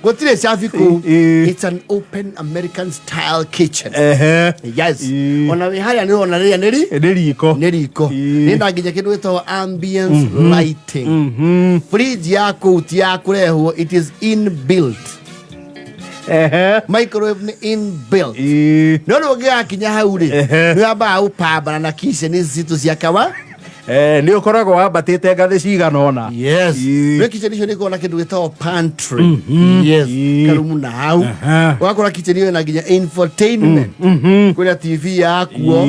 Gũtirĩ cabi kũu. It's an open American style kitchen. Yes. Ona wĩ harĩa nĩ ũrona rĩrĩa nĩ ri Nĩ riko. Nĩ riko. Nĩ na nginya kĩndũ gĩtagwo ambience lighting. Fridge ya kũu ti ya kũrehwo, it is inbuilt. Microwave nĩ inbuilt. No rĩu ũngĩgakinya hau rĩ, nĩ wambaga gũpambana na kitchen ici citũ cia kawa. Eh, nĩ ũkoragwo wambatĩte ngathĩ cigana ũna. Yes. Nĩ kitchen icio nĩ ikoragwo na kĩndũ gĩtagwo pantry. Yes. Karumu na hau. Ũgakora kitchen ĩyo ĩna nginya infotainment. Kwĩna TV yakuo,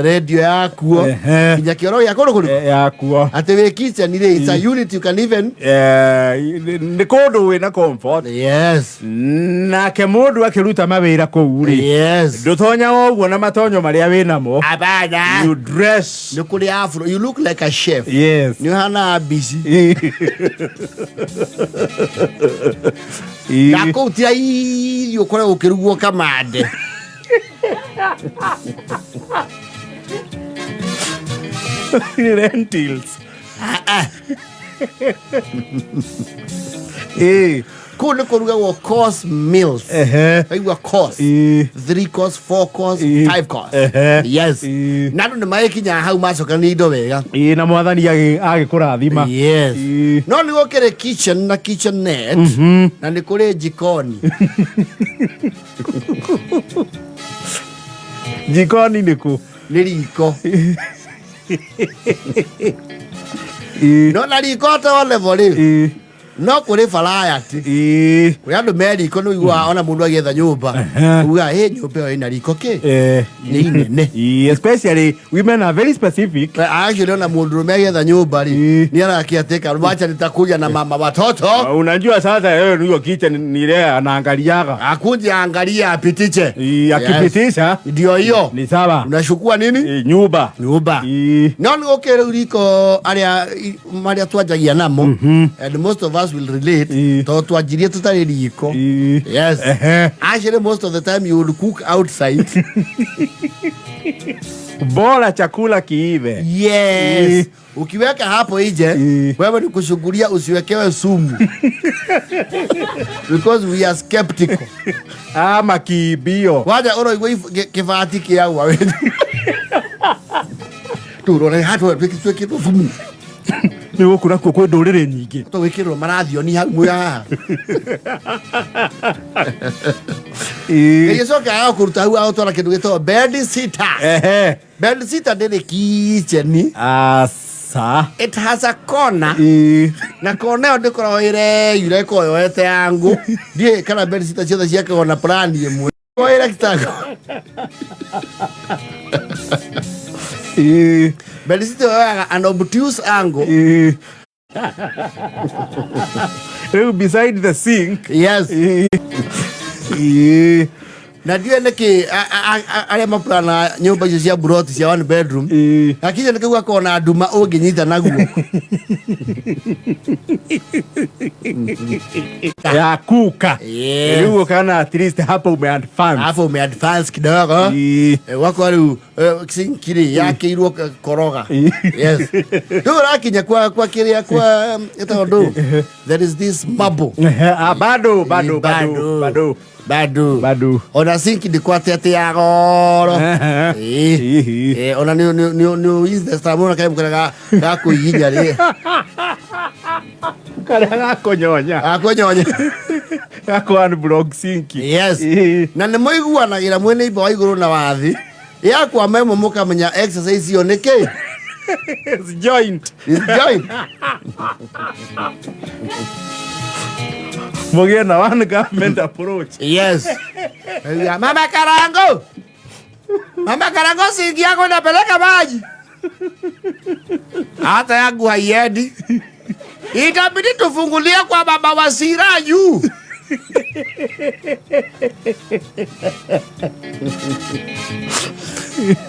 radio yakuo, nginya kĩoro gĩa kũndũ kũrĩkũ. Eh, yakuo. Atĩ wĩ kitchen rĩ, it's a unit you can even Eh, nĩ kũndũ wĩna comfort. Yes. Nake mũndũ akĩruta mawĩra kũu rĩ, ndũtonyaga ũguo na matonyo marĩa wĩnamo. Abana. You dress. Nĩ kũrĩ afro. You look like a chef. Yes. Nĩ ũhana busy. Na kũu ti irio ũkoragwo ũkĩrugwo kamande. Lentils. Ah, ah. Kũu nĩ kũrugagwo course meals. Waigua course? Three course, four course, five course. Yes. Na andũ nĩ magĩkinyaga hau macokania indo wega. Ĩĩ, na mwathani agĩkũrathima. Yes. No nĩ gũkĩrĩ kitchen na kitchenette, na nĩ kũrĩ jikoni. Jikoni nĩ kũ? Nĩ riko. No na riko to level rĩ, no kũrĩ variety. Kũrĩ andũ me riko, nĩ ũiguaga ona mũndũ agĩetha nyũmba, ugaga ĩ nyũmba ĩyo ĩna riko kĩ nĩ inene. Especially women are very specific. Actually ona mũndũrũme agĩetha nyũmba rĩ, nĩ arakĩatĩka, wacha nitakuja na mama watoto. Unajua sasa yeye ndio kitchen ni ile anaangaliaga. Akuje angalia apitiche. Akipitisha Ndio hiyo. Ni sawa. Unachukua nini? Nyumba. Nyumba. No nĩ gũkĩrĩ rĩu riko arĩa marĩa twanjagia namo, and most of us will relate, tondũ twanjirie tũtarĩ riko. Yes. Actually most of the time you will cook outside. Bora chakula kiive. Yes. Ukiweka hapo nje, wewe ni kushughulia usiwekewe sumu, because we are skeptical. Ama kiibio. Waja ũroigua kĩbati kĩagwa we turore hatu twĩkĩrwo thumu. Nĩ gũkũ nakuo kwĩ ndũrĩrĩ nyingĩ. Tũgwĩkĩrwo marathioni hau mwĩ haha. Gĩgĩcoka agakũruta hau agũtwara kĩndũ gĩtagwo bed sitter. Bed sitter ndĩrĩ kitchen. Asa. It has a corner. Na kona ĩyo ndĩkoragwo ĩreyura, ĩkoragwo yoete yangu. Ndiũĩ kana bed sitter ciothe ciakagwo na plan ĩmwe. Ĩkoragwo ĩ rectangle. Bed sitter yoyaga an obtuse angle. Rĩu beside the sink. Yes. Na ndiũĩ nĩkĩ arĩa maplana nyũmba icio cia buroti cia one bedroom, gakinya nĩ kau gakoragwo na nduma ũngĩnyita naguo. Ya kuka. Yes. Rĩu ũkana at least hapo ume advance. Hapo ume advance kidogo. Wakwa rĩu sink rĩ yakĩirwo koroga. Yes. Rĩu ũrakinya kwa kĩrĩa kwa ĩtagwo ndũ, there is this marble. Ah, bado bado bado bado. Bado. Bado. Ona sink ndikwate atĩ ya goro. Ona nĩ investa mũno kaimũ karĩa ga kũihinya rĩ. Karĩa gakũnyonya. Gakũnyonya. Gakũ unblock sink. Yes. Na nĩ mũiguanagĩra mwĩ neighbor wa igũrũ na wa thĩ, yakwama ĩmwe mũkamenya exercise ĩyo nĩ kĩ. It's joint. It's joint. Mũgĩe na one government approach. Yes. Ya, Mama Karango. Mama Karango, sinki yako inapeleka maji. Hata yangu haiendi. Itabidi tufungulie kwa baba Wasira juu.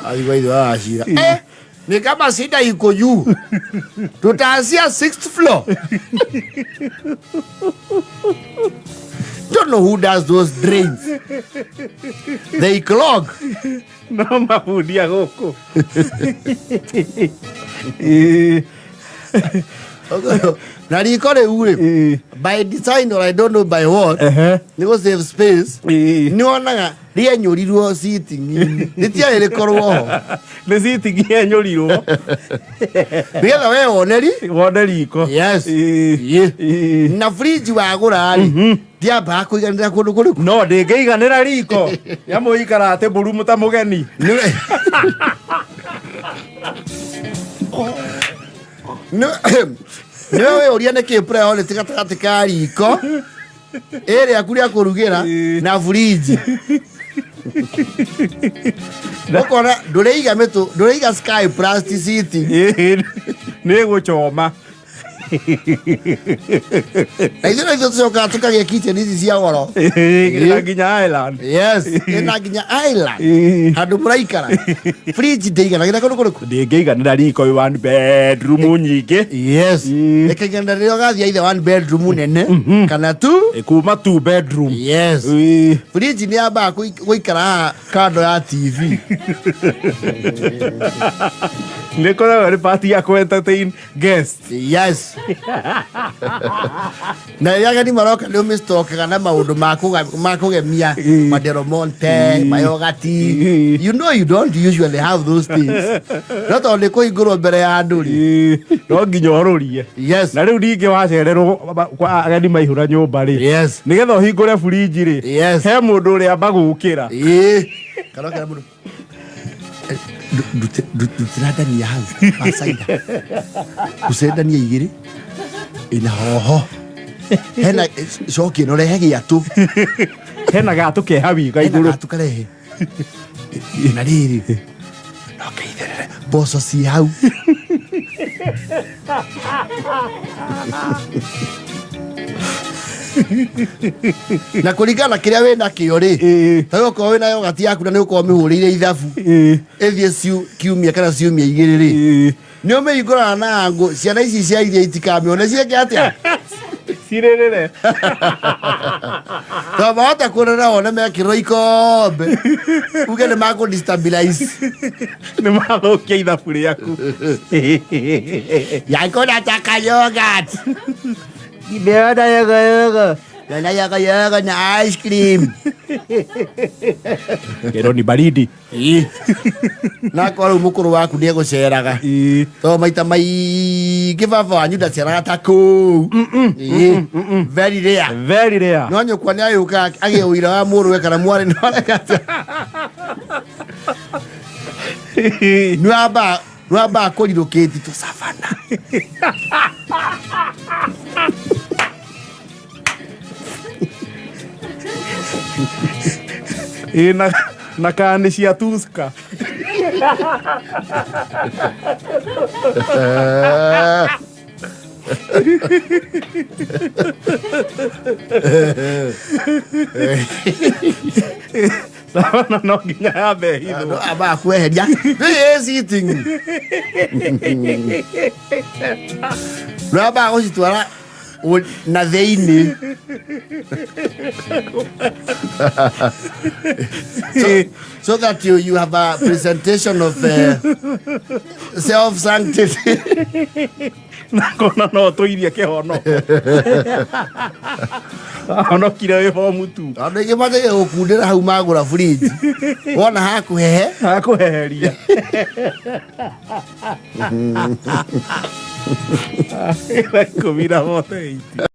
Alikuwa hizo Wasira. Eh, ni kama sita iko juu. Tutaanzia sixth floor. Don't know who does those drains. They clog. No mabundi a gũkũ. Na riko rĩu rĩ, by design or I don't know by what, nĩ gũ save space, nĩ wonaga rĩenyũrirwo sitting, rĩtiarĩ rĩkorwo ho. Nĩ sitting yenyũrirwo. Nĩgetha we wone ri Wone riko. Yes. Na fridge wagũra rĩ, ndiambaga kũiganĩra kũndũ kũrĩkũ. No ndĩngĩiganĩra riko, nyamũ ikara atĩ mbũrumu ta mũgeni. Nĩwe wĩũria nĩkĩ priority gatagatĩ ka riko ĩrĩa aku rĩa kũrugĩra na fridge. Ũkona ndũrĩiga mĩtũ, ndũrĩiga sky plastic seating. Nĩ gũchoma. Na ithuĩ tũcokaga tũkagĩa kitchen ici cia goro. Na nginya island. Yes, ĩna nginya island. Handũ mũraikara, fridge ndĩiganagĩra kũndũ kũrĩkũ. Ndĩngĩiganĩra riko ĩ one bedroom nyingĩ. Yes, ĩkaiganĩra rĩrĩa ũgathiĩ either one bedroom nene kana two. Kuma two bedroom. Yes. Fridge nĩ yambaga gũikara haha kando ya TV. Nĩ koragwo nĩ part ya kũ entertain guest. Yes, na rĩrĩa ageni maroka nĩ ũmĩstokaga na maũndũ ma kũgemia, maderomonte, mayogati. You know, you don't usually have those things, no tondũ nĩ kũhingũrwo mbere ya andũ rĩ, No nginya ũrũrie. Na rĩu ningĩ wacererwo kwa ageni maihũra nyũmba rĩ, nĩgetha ũhingũre fridge rĩ, he mũndũ ũrĩa amba gũkĩra. Ĩĩ, karokera mũndũ. Ndutĩra ndania hau bacaida, gucĩre ndania igĩrĩ ĩna hoho, hena coki ĩno, rehe gĩatũ. Hena gatũ ke hau hena igũrũ. Gatũ karehe na rĩrĩ no keitherere mboco ci hau. Na kũringana na kĩrĩa wĩ nakĩo rĩ, ta okorwo wĩna yogati yaku na nĩ ũkorwo mĩhũrĩire ithabu ĩthiĩ kiumia kana ciumia 2 rĩ, nĩ ũmĩhingũraga na ngũ ciana ici cia iria itikamĩone ciĩke atĩa. Cirĩrĩre. Tondũ mahota kuonana wone mekĩrwo ikombe uge nĩ makũ destabilize. Nĩ mathũkia ithabu rĩaku. Yangu nataka yogurt. Nimeona yogo yogo. Nana yogo yogo na ice cream. Kero ni baridi. Na korwo rĩu mũkũrũ waku nĩ egũceraga, tondũ maita maingĩ baba wanyu ndaceraga ta kũu. Ĩĩ. Very rare. Very rare. No nyũkwa nĩ agĩũka agĩe ũira wa mũrũwe kana mwarĩ no nĩwambaga kũrirũkĩti tũcabana. Ĩĩ, na kani cia tuska. Savana no nginya yambe ĩhithwo. Ambaga kweheria ĩ sitting, nĩwambaga gũcitwara na thĩinĩ so that you have a presentation of self sanctity. Na kona no tũirie kĩhonoko honokire wĩ bomu tu. Andũ aingĩ manjagia gũkundĩra hau magũra fridge, wona hakuhehe. Hakũheheria. 18.